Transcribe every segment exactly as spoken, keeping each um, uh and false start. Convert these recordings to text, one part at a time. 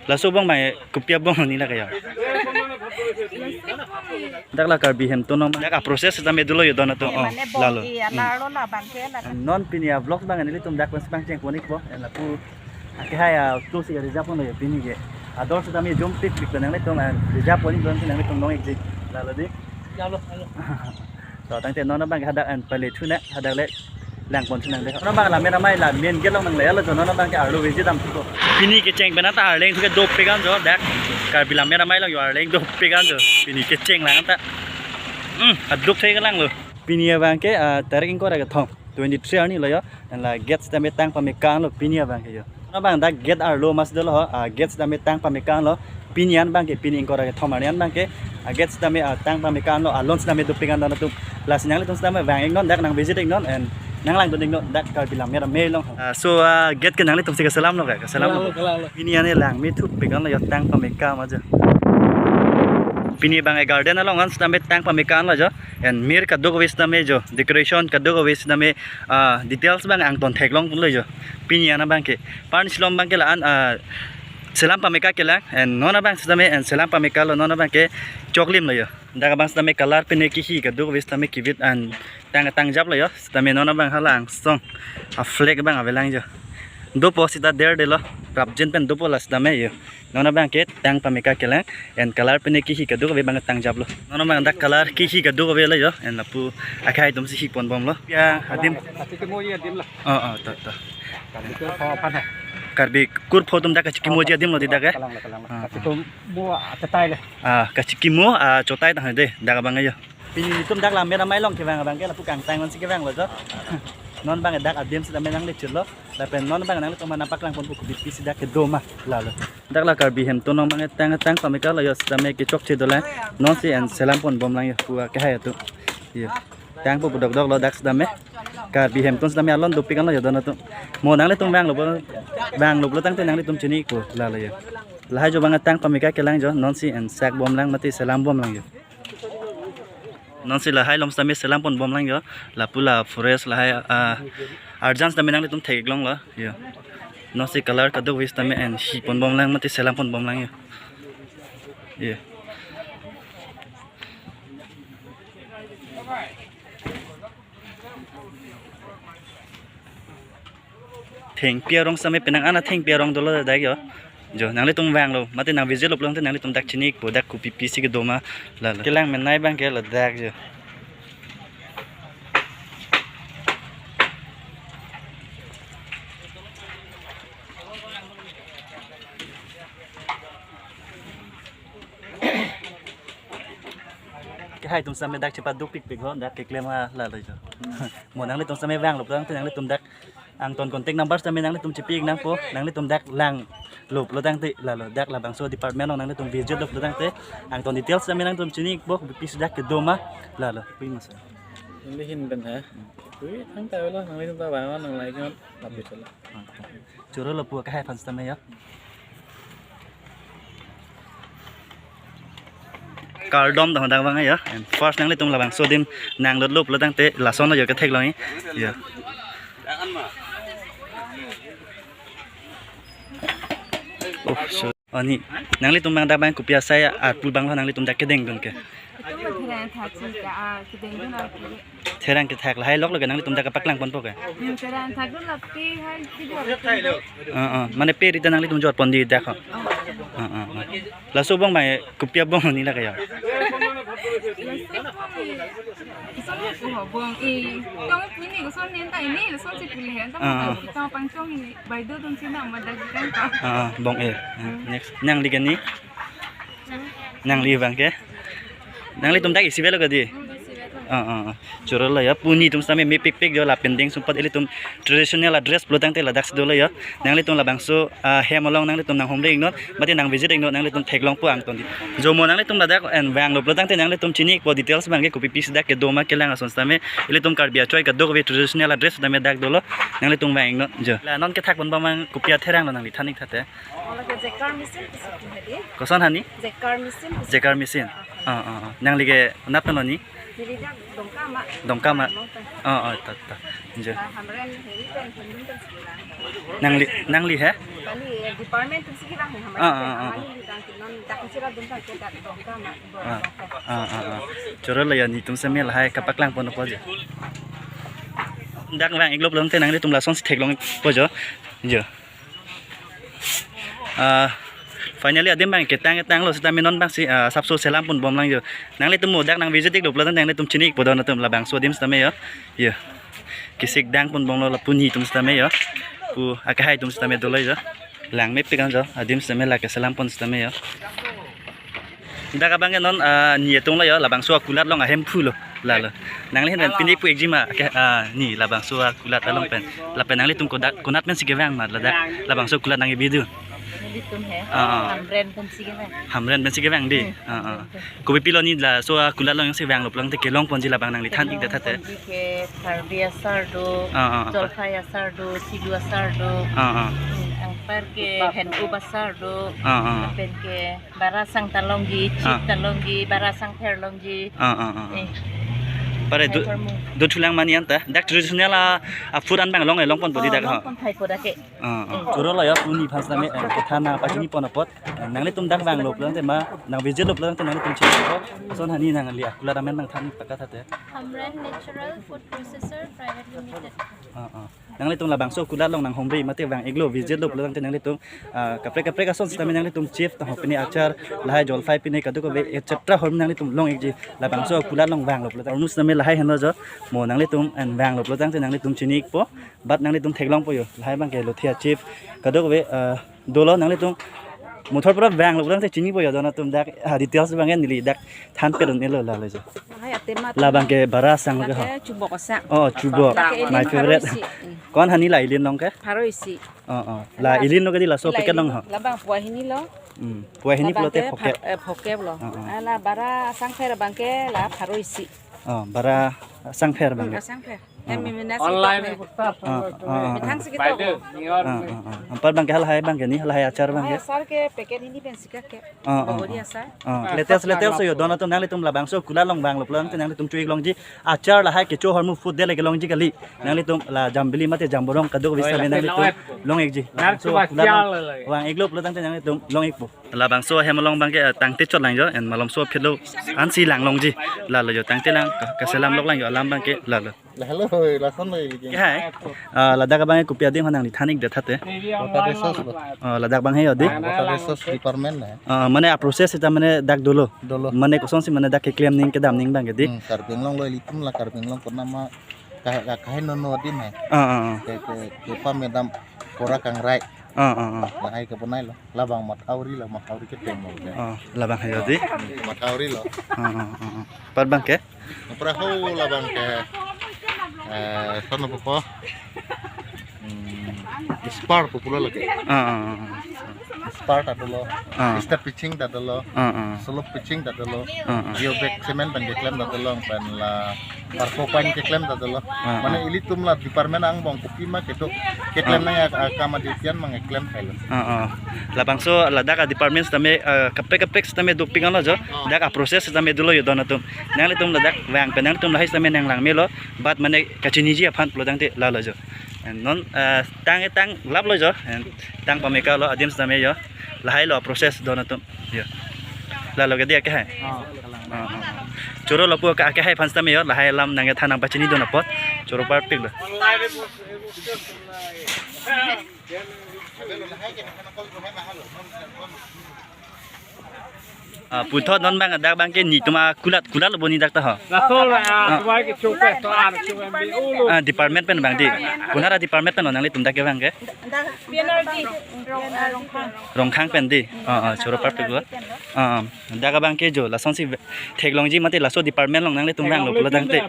Laso abong abang kopi abong ni la kayo. Dak la Karbi hem to no. Dak a process ta me dolo yo don atum. Oh, mane bong lalo. I alar lo labang ke la. Non pini a vlog abang nelitum dak pangcheng pon-ikpo. Lapu akehai a tu si reserve pon lo yo pini ke. Ador seta me jom pik pik nanglitum an reserve pon-ik don nanglitum long-ik di. Lalo di. Lalo, lalo. To tangte non abang ke hadak an pale thu na hadak le lang pon thu nang de. Non abang la mera mai la main gate along nang le lo non abang ke arlo veji dam thu ko. Pini kecheng pen ta arleng thu ke dopik an jo dak. Karbi la mera mai along yo arleng dopik an jo. Pini kecheng lang ta. Hmm, aduk thai ke lang lo. Pini abang ke ah, tarik ingkoi ra kethom. Twenty three arni lo yo. An la gate sitame tang pameka lo pini abang ke yo. Non abang dak gate arlo mas dolo ho. Ah, gate sitame tang pameka lo. Pini an abang ke pini ingkoi ra kethom arni an abang ke. Ah, gate sitame ah, tang pameka lo. Alon sitame dopik an don atum. Lasi nanglitum sitame vang-ik non dak nang visit-ik non and nang lang dun-ik non dak Karbi la mera mai along. Ah, so ah, gate ke nanglitum si keselam lo ka? Keselam lo. Kelang lo, kelang lo. Pini an lang me thupik an lo yo tang pameka ma jo. Pini abang e garden along an sitame tang pameka an lo jo. And mir kadokave sitame jo. Decoration kadokave sitame ah, details abang angton theklong pon lo yo. Pini an abang ke. Pan silom abang ke la an ah, selam pameka kelang. And non abang sitame and selam pameka lo non abang ke choklim lo yo. Dak abang sitame color pen kehi kadokave sitame kivit an tang tang jap lo yo. Sitame non abang hala angsong a flag abang avelang jo. Dopo sita der de lo. Prapjin pen dopo la sitame yo. Non abang ke tang pameka kelang and color pen kehi kadokave abang tang jap lo. Non abang dak color kehi kadokave lo yo and lapu akhai atum si hi pon bom lo. Ya adim. Kachikimo ji adim la. Oh oh to to. Karbi ke pho aphan hai. Karbi kur pho atum dak kachikimo ji adim lo di dak eh. Kelang la, kelang la. Ah, ah. Kachikimo achatai le. Ah kachikimo ah chotai tang de dak abang yo. Pini tum dak la mera mai along kevang abang ke lapu kangtang non si kevang lo jo. Non abang dak adim sitame nang le chirlo. Lapen non abang nanglitum aphan nang paklang pon pu kopi pi si dak kedo ma lalo. Dak la Karbi hem to non abang tang tang pameka lo yo sitame kechokche dolang. Non si and selam pon bom lang yo pu akehai atum. Yo. Tang pu dokdok lo dak sitame. Karbi hem to sitame alon dopik an lo yo don atum. Mo nanglitum vanglo vanglo tangte nanglitum chini-ikpo lalo yo. Lahai jo abang tang pameka kelang jo non si and sak bom lang mate selam bom lang yo. Non si lahai along sitame selam pon bom lang yo. Lapu la forest lahai ah, arjan sitame nanglitum theklong lo yo. Non si color kadokave sitame and hi pon bom lang mate selam pon bom lang yo. Yo. Thengpi arong sitame penang an a thengpi arong dolo dak yo. Jo nanglitum vanglo mate nang visit lo pulo tangte nanglitum dak chini-ikpo dak kopi pi si kedo ma lalo. Kelang menei abang ke ladak jo. Akehai atum sitame dak chepaduk pikpik ho dak keklem ha lalo jo. Mo nanglitum sitame vanglo pulo tangte nanglitum dak angton contact number sitame nanglitum chipi-ik nangpo nanglitum dak langlo pulo tangte lalo dak labangso department along nanglitum visit lo pulo tangte angton details sitame nanglitum chini-ikpo kopi pi si dak kedo ma lalo. Pui masa. Nangli ahin pen ha. Pui thangta avelo nanglitum ta vang nang like non lapit lo. Choro lo pu akehai aphan sitame yo. Kardom dong dang bang yo. And first nanglitum labangso adim nang lotlo pulo tangte lason lo yo ketheklong yo. Oh, so, ani nanglitum abang dak abang kopi asai arpu abang lo nanglitum dak kedeng dun ke. Itum therang thak si ka, ah, kedeng dun arpu. Therang kethak lahai lok lok nanglitum dak paklang ponpo ke. Hmm, therang thak dun lapi hai video. Ah, ah. Mane pe rita nanglitum jor pon di dak ho. Ah, ah, ah. Laso abong abang kopi abong ni la kayo. Laso abong ni. Laso abong ko ho abong i. Tong pini ko son nen ta ini laso si puli hen ta. Ah, ah. Kita pangchong ini. Bai do dun si na ma dak kan ta. Ah, ah, bong e. Ah, next. Nangli ke ni. Nangli abang ke. Nanglitum dak isi avelo kadi. Ah, ah, ah. Choro lo yo. Puni atum sitame mepik pik jo lapen deng sumpot ilitum traditional a dress pulo tangte ladak si dolo yo. Nanglitum labangso ah, hem along nanglitum nang hom le-ik non. Mate nang visit-ik non nanglitum theklongpo angton di. Jo mo nanglitum ladak and vanglo pulo tangte nanglitum chini-ikpo details abang ke kopi pi si dak kedo ma kelang ason sitame. Ilitum Karbi achoi kadokave traditional a dress sitame dak dolo. Nanglitum vang-ik non jo. La non kethak pon abang kopi atherang lo nangli than-ik thate. Ola ke jekar machine pusi pu hedi. Koson hani? Jekar machine pusi. Jekar machine. Ah, ah, ah. Nangli ke nat nani? Neli dak Dongka ma. Dongka ma. Dongka. Ah, ah, ta, ta. Jo. Ah, Hamren heri pen, Hamren pen sekolah. Nangli, nangli he? Kali, eh, department pen si kevang he, Hamren Ah, pen. Ah, ah, Amani ah. Li dak non dak sira dun dak ke dak Dongka ma. Ah, ah, ah, ah. Choro lo ya, netum seme lahai kapaklang pon po jo. Dak vang-iklo pulote nanglitum lasonsi theklong po jo. Jo. Ah, finally adim abang ketang ketang lo seta menon abang si, ah, sapso selam pon bomlang jo. Nanglitum mo dak nang visit-iklo pulote nanglitum chini-ikpo donatum labangso adim sitame jo. Jo. Kesik dang pon bomlo lapu netum sitame jo. Pu akehai atum sitame dolo jo. Langmepik an jo. Adim sitame la keselam pon sitame jo. Dak abang ke non, ah, ne atung lo jo, labangso akulat along ahem phu lo, lalo. Nangli hin pen pini pu-ikji ma, ke, ah, ne labangso akulat along pen. Lapen nanglitum kodak, konat pensi kevang ma, ladak, labangso akulat nang-ebi do. Nelitum he, Ah, ah. Hamren pensi kevang. Hamren pensi kevang di. Hmm, Ah, ah. Hamren pen. Kopi pilo ne laso akulat along si vanglo pulote kelong ponji labang nangli than-ik det thate. Kelong ponji ke Karbi achar do, Ah, ah, ah. Jolphai achar do, Sidu achar do. Ah, ah. Hmm, anpar ke Hen-up achar do. Ah, ah. Lapen ke Bara sang ta longji, chip Ah. ta longji, bara sang pher longji. Ah, ah, ah, ah. Eh. Pare Hai do, hormu. Do thulang mani anta. Dak traditional a, a food an abang long, eh, long pon po di Oh, dak long ha. Pon thai po dak ke. Ah, ah. Eh. Choro lo ya pu nephan sitame, eh, kethan nangpachini pon apot. Eh, nanglitum dak vanglo pulote ma, nang visit-lo pulote nanglitum chini po. Ason hani nangli akulat amen nangthan-ik paka thate. Hamren Natural Food Processor Private Limited. Ah, ah. Nanglitum labangso akulat along nanghongri mate vang-iklo visit-lo pulote nanglitum, ah, kaprek kaprek ason sitame nanglitum chips ta ho pine achar lahai jolphai pine kadokave et cetera hormu nanglitum long-ikji labangso akulat along vanglo pulote hormu sitame lahai henlo jo mo nanglitum en vanglo pulote nanglitum chini-ikpo but nanglitum theklongpo jo lahai abang ke Lothiya chips kadokave, ah, dolo nanglitum mothor pura vanglo pulote chinipo jo donatum dak, ah, details abang ke neli dak than pet un-elo lalo jo. Lahai atemat. Labang ke bara sang ke ho. Lake chubok asang. Oh, chubok. Lake My ilin favorite. Pharo isi. Mm. Ko-an hani la ilin long ke? Pharo isi. Oh, oh. La La ilin lo ke di laso Ila packet long ilin ho. Labang pua hini lo. Hmm. Pua hini Labang pulote ke phuke. Pha-, eh, phuke lo. Oh, oh. Ala bara sang pher abang ke la pharo isi. Oh, bara sang pher abang Hmm, ke. Asang pher. Hem Oh. Miminas Online kita itu. Start Oh, oh, oh. Mithang si kita Baidu, ko. Nior. Oh, oh, oh. Anpar abang ke lahai abang ke ne, lahai achar abang Lahai ke. Achar ke packet hini pen si kake. Oh, oh, Bogori oh. Achar. Oh, latest, latest yo donatum nanglitum labangso akulat along vanglo pulote nanglitum chu-ik longji. Achar lahai kecho hormu food de lagi longji kali. Nanglitum la jambili mate jamborong kadokave Oh, sitame la nanglitum lawat. Long-ikji. Nar Labangso coba akulat along sial lagi. Vang-iklo pulote nanglitum long-ikpo. Labangso ahem along abang ke, eh, tangte chot lang jo, en malomso philo ansi lang longji. Lalo jo tangte lang, ka-, kaselam lok lang jo, alam abang ke, lalo. Lalo, lason lo ini. Ke hai? Ah, ladak abang ke kopi adim hanang nangthan-ik det thate. Water resource lo. Oh, ladak abang he jo di. Water resource department lo. Ah, mane a process seta mane dak dolo. Dolo. Mane kosonsi mane dak keklem ning kedam ning abang ke di. Hmm, Karbi Anglong lo ilitum la Karbi Anglong kona ma ka, ka, kaheno no adim hai. Ah, ah, ah. Ke, ke, kepa medam kora kangrai. Ah, ah, ah. Lahai ke bonai lo. Labang mathauri lo, mathauri ke teng lo ke. Ah, labang hai jo di. Mathauri lo. Ah, ah, ah, ah. Anpar abang ke? Anpar ho labang ke, eh, sana apa? Hmm, Spar popular lagi. Ah, ah, ah, ah. Spar ta dolo. Ah. Step pitching ta dolo. Ah, ah. Slope pitching ta dolo. Ah, ah. Geobag cement pen keklem ta dolo, pen la Parko point keklem ta dolo. Ah, Mane ah. Ilitum la department angbong kopi ma kedo keklem Ah. nang ya, ah, kam aditian mang keklem kailo. Ah, ah. Labangso ladak a department sitame, ah, kaprek kaprek sitame dopik anlo jo. Ah. Dak a process sitame dolo jo donatum. Nanglitum ladak vang pen nanglitum lahai sitame nanglang melo. But mane kachiniji aphan pulo tangte lalo jo. And non, ah, tang tang lap lo jo. And tang pameka lo adim sitame jo. Lahai lo process donatum. Jo. Lalo ke dia ke hai. Ah, ah, ah. Choro lo pu ka ke hai aphan sitame jo, lahai alam nangkethan nangpachini dun apot. Choro parpik lo. Ah, puthot non abang dak abang ke netum akulat, kulat lo boni dak ta ho. Laso la, ah, Ah. tuai ke chupe to ar chupe bi ulo. Ah, department pen abang di. Konat a department pen lo nanglitum dak ke abang ke? P N R D. Rongkhang. Rongkhang pen di. Ah, ah, choro parpik lo. Ah, ah. Dak abang ke jo, lasonsi theklongji mate laso department along nanglitum vanglo pulo tangte.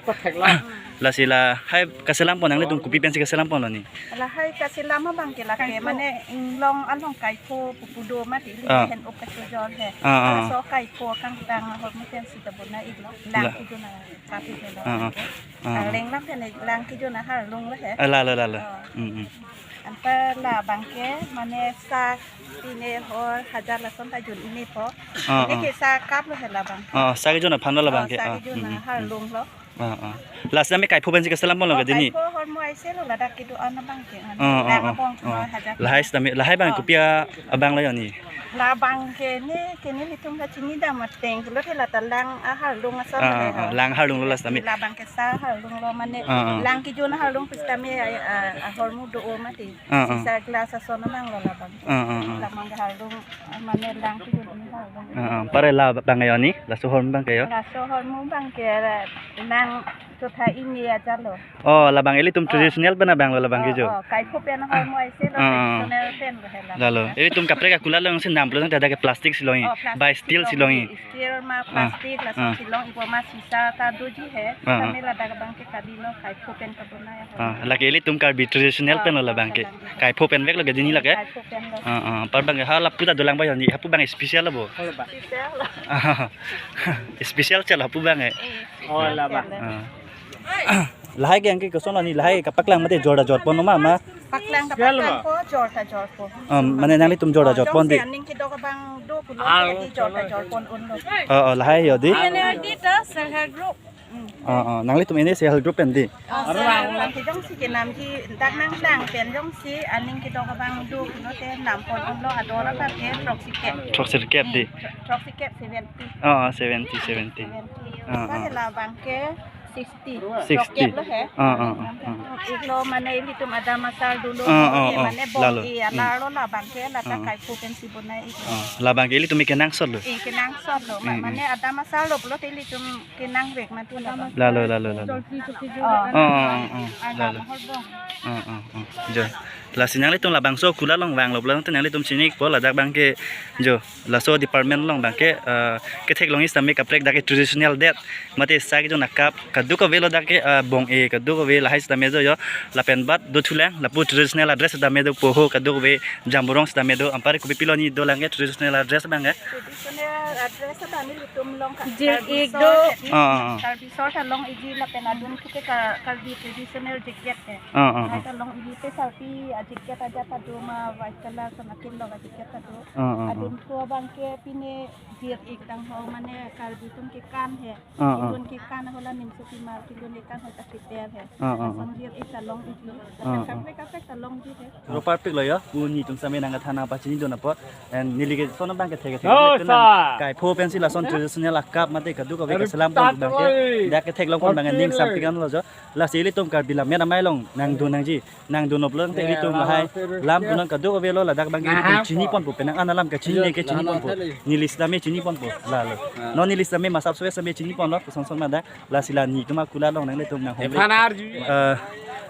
Lasi lahai kaselam pon nanglitum kopi pensi kaselam ponlo ni. Lahai kaselam abang ke lake mane inglong along kaipho pupu do mati ili Ah. Hen-up kachojor he. Ah, ah. Laso kaipho kangtang ahormu pensi ta bonai-iklo. Lang La. Kejun a kapi helo. Ah, ah. Ah, ah. Arleng lam pen lang kejun a harlung lo he. Ah, lalo, lalo. Oh. Hmm, hmm. Anta labang ke mane sak pine hor hajar lason ta jun-e-po. Ah, ini ah. Ke sak kap lo he labang. Ah, sak jun aphan lo labang. Ah, ke. Sak ah, jun hmm, hmm, harlonglo. Ah, ah. Lasi tame kaipho pensi kaselam ponlo ke dini. Kaipho hormu aise lo ladak kedo-an abang ke. Ah, ah, ah, ah. Abang ah. Hajar. Lahai sitame, lahai abang ah, kopi abang lo ya ni. Labang ke ni, ke nelitum kachini dam ateng, pulote lata lang aharlong ason ah, le ah, ha. Lang harlonglo lasi tame. Labang ke sak harlonglo mane ah, ah, lang kejun aharlong pusitame ah, ah, ahormu do-o mati. Ah, ah. Sisa glass ason abang lo labang. Ah, ah, ah. Labang ke harlong, ah, mane lang kejun ini harlong. Ah, ah. Pare labang ya ni, laso hormu abang ke ya. Laso hormu abang ke lang chotha ini aja lo. Oh, labang ilitum oh, traditional pen abang lo labang ke jo. Oh, oh, kaipho pen hormu aise lo ah, ah, traditional pen lo he labang. Lalo. Ilitum kaprek akulat lo si nam pulo tangte dak ke plastic si long-e, oh, plastic by steel si long-e. Steel ma ah, plastic lason ah, si long-e, ipo ma sisa ta doji he. Ah, ah. Kami ladak abang ke kali lo kaipho pen kabonai. Ah, lake ilitum Karbi traditional pen lo labang ke. Kaipho pen vek lo ke dini lake. Kaipho pen lo. Ah, ah. Par abang ke ha lapu ta dolang ba ya ni, hapu abang special lo bo. Special lo. Ah, special chalo hapu abang ke. Eh, oh, special labang. Chalo. Ah. Lahai ke angke koson lo ni lahai kapaklang mate jor ta jor pon ma ma. Paklang ta paklang po, jor ta jor po. Ah, mane nanglitum jor ta jor pon dei. Jongsi aning kedok abang do pulo, ah, jadi jor ta jor pon unlo. Oh, oh, lahai yo dei. Ini di ta self help group. Hmm. Oh, oh, nanglitum ini self help group pen dei. Oh, self help group. Jongsi kenamji dak nanglang pen jongsi aning kedok abang do pulote nam pon unlo ador apar ke throksi kep. Throksi kep dei. Throksi kep seventy. Oh, oh, seventy, seventy. Seventy. Oh, oh. Sa labang ke sixty. Sixty. Throksi kep lo he. Ah, ah, ah, ah. Iklo mane ilitum adam asar dolo ah, ah, ah, mane bong lalo. I alar lo labang ke lata ah, kaipho pensi bonai ik. Ah, labang ke ilitum kenangsot lo. Eh, kenangsot lo. Ma-, hmm, mane hmm, adam asar lo pulote ilitum kenang vek mati labang. Lalo, lalo, lalo. Ah. Ah, ah, ah, ah. Agam lalo. Hor bong. Ah, ah, ah. Jo. Lasi nanglitum labangso akulat along vanglo pulo tangte nanglitum chini-ikpo ladak abang ke jo. Laso department along abang ke, eh, ketheklongji sitame kaprek dak ke traditional det mate sak jun akap kadokave lo dak ke, eh, bong-e kadokave lahai sitame jo yo lapen bat dothulang lapu traditional dress sitame dopo ho kadokave jamborong sitame do anpar kopi pilo ni dolang ke traditional dress abang ke. Traditional dress abang nelitum along ka-, jir Karbi ik so do. Ah, ah, ah. Karbi so ta long-eji lapen adun ke ka-, Karbi traditional jacket ke. Ah, ah, ah. Hai ta long-eji te sarpi a jacket aja ta do ma white color son atin lo a jacket ta do. Ah, ah, ah. Adun ko abang ke pine jir ik dang ho mane Karbi atum kekan he. Ah, ah. Adun kekan ho la nimso pimar kedun kekan ho ta keter he. Ah, ah, ah. Lason jir ik ta long-eji. Ah, ah. Kaprek kaprek ta long-eji he. Choro parpik lo yo, pu nelitum sitame nangkethan nangpachini dun apot. And neli ke son abang kethek kethek. No, sir. Kaipho pensi lason traditional akap mate kadokave kaselam pon abang ke. Dak ketheklong pon abang ning sampik an lo jo. Lasi ilitum Karbi Lammet Amei along nangdun nangji. Nangdun pulo tangte ilitum lahai lam punon kadokave lo ladak abang ke ilitum chini ponpo penang an alam kachini ke chini ponpo. Neli sitame chini ponpo. Lalo. Non neli sitame masap soe sitame chini ponlo koson son ma dak. Lasi la nelitum akulat along nanglitum nanghong. Ephan arju. Eh,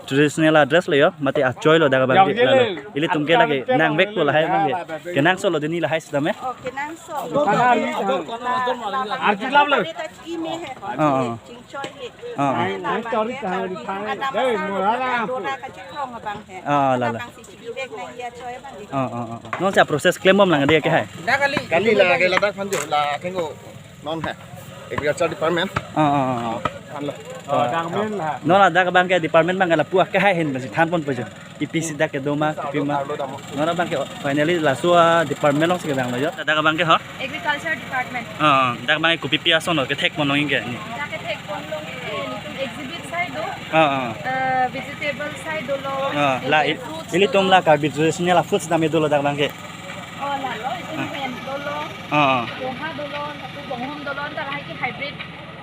traditional dress lo yo, mate achoi lo dak abang ke lalo. Ilitum ke lake nangvekpo lahai abang ke. Kenangsot lo dini lahai sitame. Oh, kenangsot. Ephan arju. Arju lam lo. Ime he. Oh, oh. Chingchoi he. Oh, oh. Ai, ai, tori ta, tori ta. Dei, mo la la. Dona kachikrong abang he. Oh, lalo. Abang si chibibek na iya choi abang. Oh, oh, oh, oh. Non sa process klem bomlang dei ke hai. Kali, kali la, kali ladak aphan jo, la kenggo non hai. Agriculture department. Oh, oh, oh, oh. Aphan lo. Oh, dang men la. Non ladak abang ke department abang ke lapu ke hai ahin pensi than ponpo jo. Ipi si dak kedo ma, ipi ma. Non abang ke finally laso a department along si kevanglo jo. Ladak abang ke ho? Agriculture department. Ah, ah. Dak abang ke kopi pi ason lo kethek pon long-e ke ni. Dak kethek pon long-e ke nelitum exhibit sai do. Ah, ah. Eh, vegetable sai dolo. Ah, la fruits dolo. Ilitum la Karbi traditional a fruits tame dolo dak abang ke. Oh, lalo, itum hen dolo. Ah, ah. Poha dolo, lapu bonghom dolo, anta lahai ke hybrid.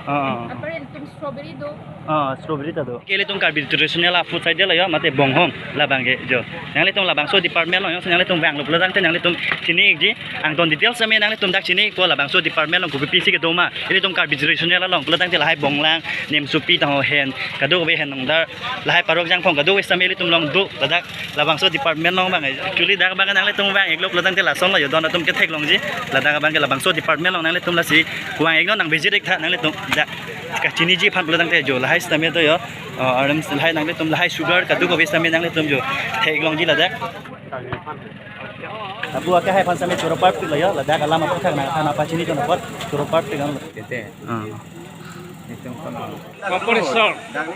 Ah, ah, ah. Anpar nelitum strawberry do. Ah, strawberry ta do. Ke ilitum Karbi traditional a food side lo yo, mate bonghom labang ke jo. Nanglitum labangso department along yo, nanglitum vanglo pulo tangte nanglitum chini-ikji. Angton details sitame nanglitum dak chini-ikpo labangso department along kopi pisi kedo ma. Ilitum Karbi traditional along pulo tangte lahai bonglang, nimsopi ta ho hen, kadokave hen nongdar, lahai parok jangphong kadokave sitame ilitum along do ladak. Labangso department along abang, actually dak abang nanglitum vang-iklo pulo tangte lason lo yo don atum ketheklongji. Ladak abang ke labangso department along nanglitum lasi vang-iknon nang visit ik tha nanglitum dak kachiniji aphan pulo tangte jo lahai sitame do yo. Oh, aram lahai nanglitum lahai sugar kadokave sitame nanglitum jo theklongji ladak. Lapu akehai aphan sitame choro parpik lo yo ladak alam aphuthak nangthan nangpachini dun apot choro parpik an lo. Tete. Ah. Itum kono.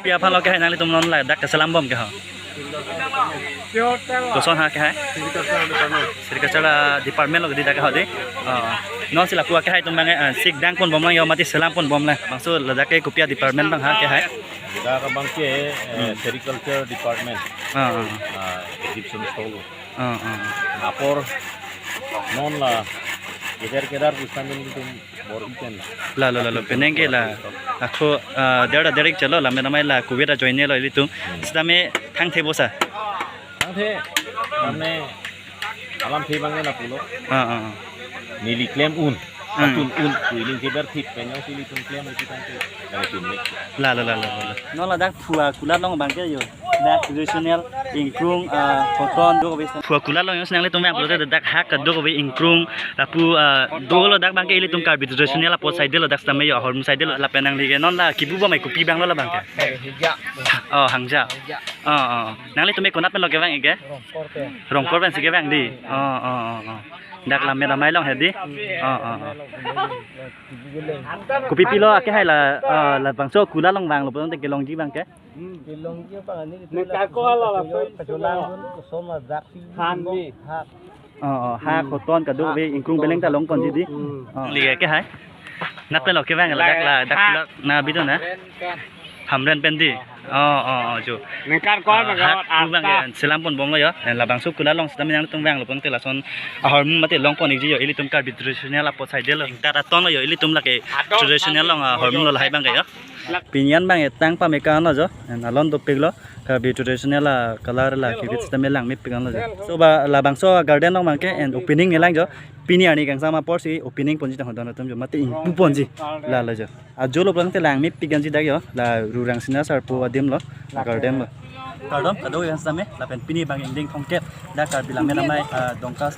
Pi aphan lo ke hai nanglitum non ladak keselam bom ke ho. Koson ha kehai? Sericulture department lo kedi dak ha di. Oh. Non si lapu kehai atum abang, eh, sikdang ponbomlang yo mati selam ponbomlang. Bangso ladak ke kopi a-department abang ha kehai? Dak abang ke, eh, Hmm. Sericulture Department. Ah, ah. Ah, Egyptian stole. Ah, ah. Apor non la kedar kedar pustan dun tum bor ikan. Lalo, lalo, penang ke la. Ako, ah, der der-ik chalo, la mena mai la covid ajoine lo ilitum. Hmm. Sitame thangthe bo sa? Thangthe, kami alamthe abang na pulo. Ah, ah, ah. Neli klem un, Hmm. atun un, kuiling keber thip, penyau sili tum klem, isi tangke, dari sini. Lalo, lalo, lalo. Non ladak phua kulat along abang ke yo. Dak traditional ingkrung, ah, hoton do kave. Phua kulat along yo si nanglitum vang pulote dak hak kadokave ingkrung lapu, ah, dolo dak abang ke ilitum Karbi traditional apot side lo dak sitame yo ahormu side lo lapen nangli ke non la kipu bomai kopi abang lo la abang ke? Hangja. Oh, hangja. Hangja. Oh, oh. Nanglitum ke konat pen lo kevang-ik ke? Rongkor pen. Rongkor pensi kevang di. Oh, oh, oh, oh. Dak Lammet Amei along he di. Oh, oh, oh. Kopi pilo akehai la, ah, labangso kulat along vanglo pulote kelongji abang ke? Kelongji abang ani itu. Nang la kal ko hala la kacholang soi dun, koson la dak si han dun ni. Hak. Oh, oh, hak hoton kadokave ingkrung beleng ta longponji di. Hmm. Oh. Nangli akehai? Nat pen lo kevang la dak la dak la na bidun na? Hamren pen di. Oh, oh, oh, jo. Nang kal ko hala, ah, pu abang ke selam ponbomlo yo. Labangso kulat along sitame nangtum vanglo pulote lason ahormu mati longpon-ikji yo ilitum Karbi traditional apot side lo. Ingtat aton lo yo ilitum lake traditional along ahormu lo lahai abang ke yo. Pini an abang etang pame kan lo jo. Alon dopik lo. Karbi traditional a-color la kivit sitame langmepik an lo jo. So ba labangso garden along abang ke en opening nelang jo. Pini arni kangsam apor si opening ponji tang hodon atum jo mati ingpu ponji. Lalo jo. Ajo lo pulote langmepik anji dak yo. La Rurang Sina Sarpo adim lo. Garden lo. Kardom kadokave sitame lapen pini abang ingdeng thomkep dak Karbi Lammet Amei, ah, Dongka,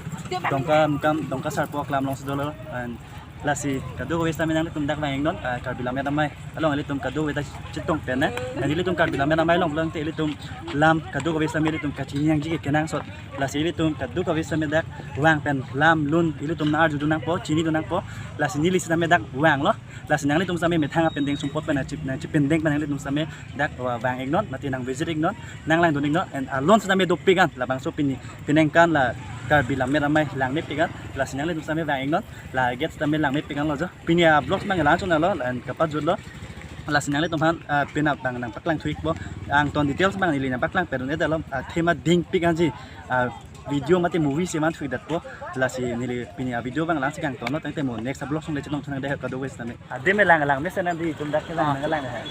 Dongkamukam, Dongka Sarpo aklam alongsi dolo. And lasi kadokave sitame nanglitum dak vang-iknon, ah, Karbi Lammet Amei along ilitum kadokave dak chetong pen na. And ilitum Karbi Lammet Amei along pulote ilitum lam kadokave sitame ilitum kachini nangji ke kenangsot. Lasi ilitum kadokave sitame dak vang pen lam lun ilitum nang-arjudun nangpo, chinidun nangpo. Lasi neli sitame dak vanglo. Lasi nanglitum sitame methang apendeng sumpot pen nangchip, nangchipendeng pen nanglitum sitame dak, uh, vang-iknon, mati nang visit-iknon, nanglangdun-iknon, and alon sitame dopik an, labangso pini, penang kan la Karbi Lammet Amei langmepik an, lasi nanglitum sitame vang-iknon, la gate sitame langmepik an lo jo. Pini a-vlogs abang langchon lo, and kapajut lo, lasi nanglitum aphan, uh, penap abang nangpaklangthu-ikpo, angton details abang neli nangpaklang pedun-et lo, uh, thema dingpik anji, uh, video mate movie si man thui datpo. Lasi neli pini a-video abang langsi kangtonlo tangte mo next a-vlog along le chetongthu nang dei kadokave sitame. Adim me lang langmesen nang di tum dak ke lang nang lang he.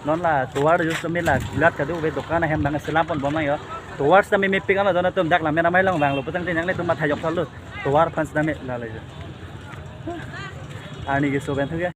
Non la tovar jus me la kulat kadokave dokan ahem abang selam ponbom nang yo. Tovar sitame mepik an lo don atum dak Lammet Amei along vanglo putangte nanglitum matha jok salo. Tovar aphan sitame lalo jo. Arni ke so ben thu ke.